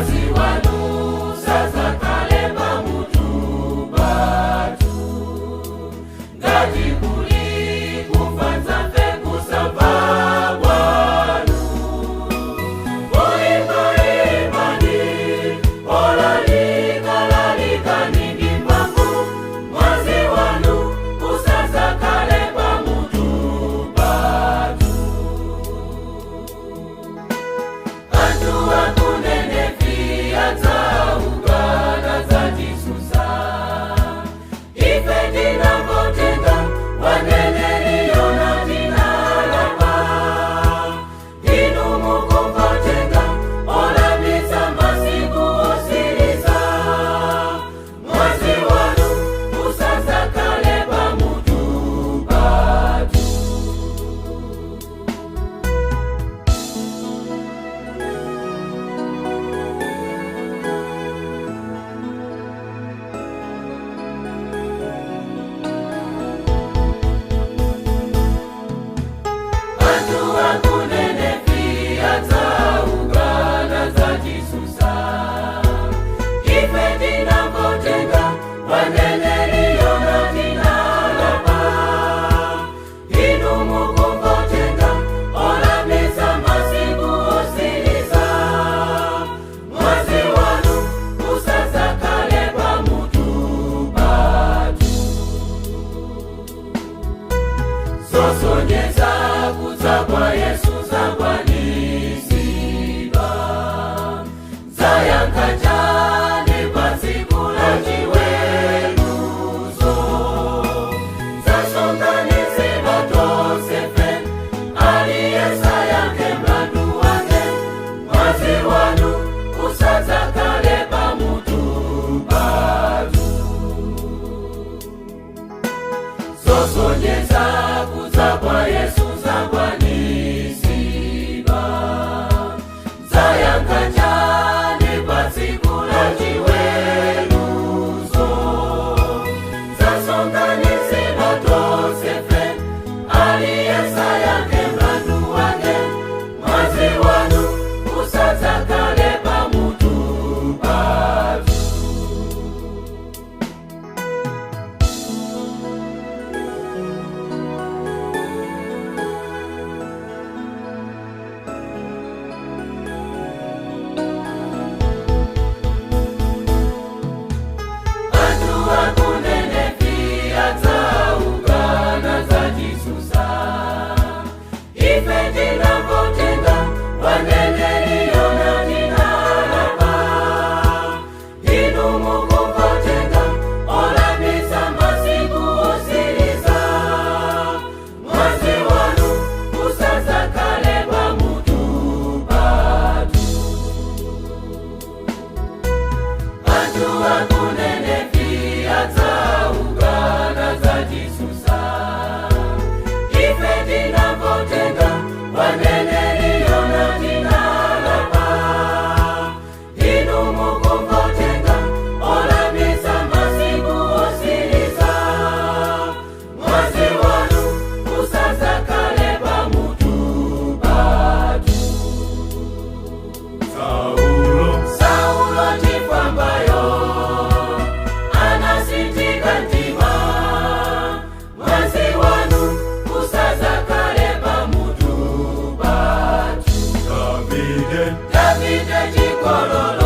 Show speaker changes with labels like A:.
A: Mwazi wanu usadzakale pamutu pathu. Ngati kuli kufa tidzafe kusamva kwanu. Oimba imbani, olalika lalikani ndi mphamvu. Mwazi wanu usadzakale pamutu pathu. Anthu aku Ninevi adzauka nadzatitsutsa. Ife tinangotenga waneneri Yona tinalapa. Inu mukungotenga olamitsa masiku otsiriza. Mwazi wanu usadzakale pamutu pathu. Anthu aku Ninevi adzauka nadzatitsutsa. Ife tinangotenga waneneri Yona tinalapa. Inu mukungotenga olamitsa masiku otsiriza. Mwazi wanu usadzakale pamutu pathu. Zosonyeza kudza kwa Yesu zakwaniritsidwa. Tidzayankha chani pa tsiku la chiweruzo? Tidzasonkhanitsidwa tonsefe, aliyense ayankhe mlandu wake. Mwazi wanu usadzakale pamutu pathu. Zosonyeza kudza kwa Yesu zakwaniritsidwa. Tidzayankha chani pa tsiku la chiweruzo? Tidzasonkhanitsidwa tonsefe, aliyense ayankhe mlandu wake. Mwazi wanu usadzakale pamutu pathu. Anthu aku Ninevi adzauka nadzatitsutsa. Ife tinangotenga waneneri Yona tinalapa. Inu mukungotenga olamitsa masiku otsiriza. Mwazi wanu usadzakale pamutu pathu. Anthu aku Ninevi adzauka nadzatitsutsa. Ife tinangotenga waneneri Yona tinalapa. Inu mukungotenga olamitsa masiku otsiriza. Mwazi wanu usadzakale pamutu pathu.
B: Saulo,
A: Saulo chifwambayo anasinthika mtima. Mwazi wanu usadzakale pamutu pathu.
B: Davide,
A: Davide chigololo.